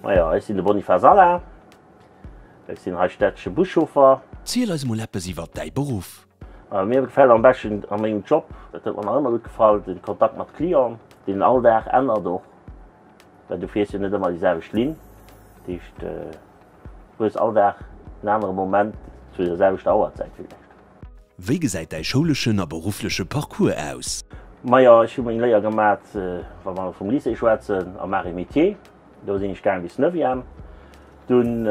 Majo, ech sinn de Boniface Alla, ech sinn hei städtesche Buschauffer. Ziel eis mol eppes iwwert däi Beruff. Mir gefält am beschten a mengem Job, dat huet mer nach ëmmer gutt gefall, den Kontakt mat Clienten, deen all Dag ännert och, well du fiers jo net ëmmer déi selwecht Linn, dat heescht du hues all Dag en anere Moment zu der selwechter Auerzäit villäicht. Wéi gesäit däi schouleschen a beruffleche Parcours aus? Majo, ech hu meng Léier gemat, wa mer vum Lycée schwätzen, am Arts et Métiers. Do sinn ech gaang bis Neuvième. Dunn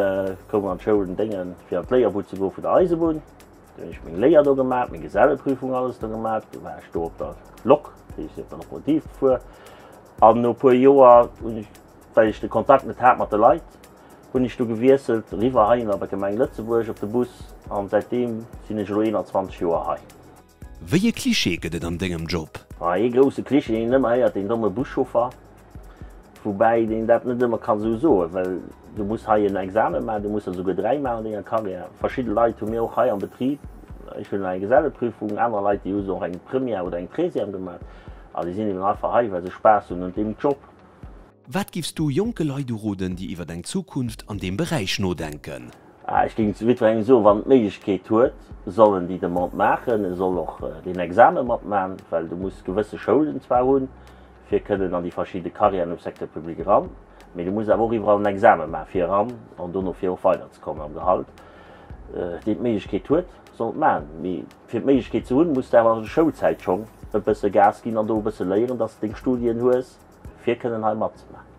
koum an d'Schoul den Déngen, fir an d'Léierbud ze goe vun der Eisebunn. Du hunn ech meng Léier do gemat, meng Geselleprüfung, alles do gemat. Du war ech do op der Lok, wéi ech si op der Lokomotiv gefuer. An no e puer Joer hunn ech, well ech de Kontakt net hat mat de Leit, hunn ech du gewiesselt eriwwer heihin op der Gemeng Lëtzebuerg op de Bus an säitdeem sinn ech elo 21 Joer hei. Wéi e Klischee gëtt et an dengem Job? Ah, ee grousse Klischee, deen een ëmmer héiert, deen domme Buschauffer. Woubäi een dat net ëmmer kann esou soen, well du muss hei en Examen maachen, du muss der esouguer 3 maachen an denger Carrière. Verschidde Leit hu mir och hei am Betrib, ech hunn eng Geselleprüfung, aner Leit déi hu se och eng Première oder eng Treizième gemaach a déi sinn eben einfach hei, well se Spaass hunn un deem Job. Wat giffs du jonke Leit uroden, déi iwwer eng Zukunft an deem Beräich nodenken? Ech géing zu jiddwerengem soen, wann en d'Méiglechkeet huet, soll en déi Demande maachen. E soll och deen Exame matmachen, well du muss gewësse Schoulen zwar hunn, fir kënnen an déi verschidde Carrièren um Secteur public eran, mee du muss awer och iwwerall en Examen maachen, fir eran an dono fir och weiderzekommen am Gehalt. Deen d'Méiglechkeet huet, soll et maachen. Mee fir d'Méiglechkeet ze hunn, muss de awer an der Schoulzäit schonn e bësse Gas ginn an do e bësse léieren, dass de deng Studien hues, fir kënnen hei matzemaachen.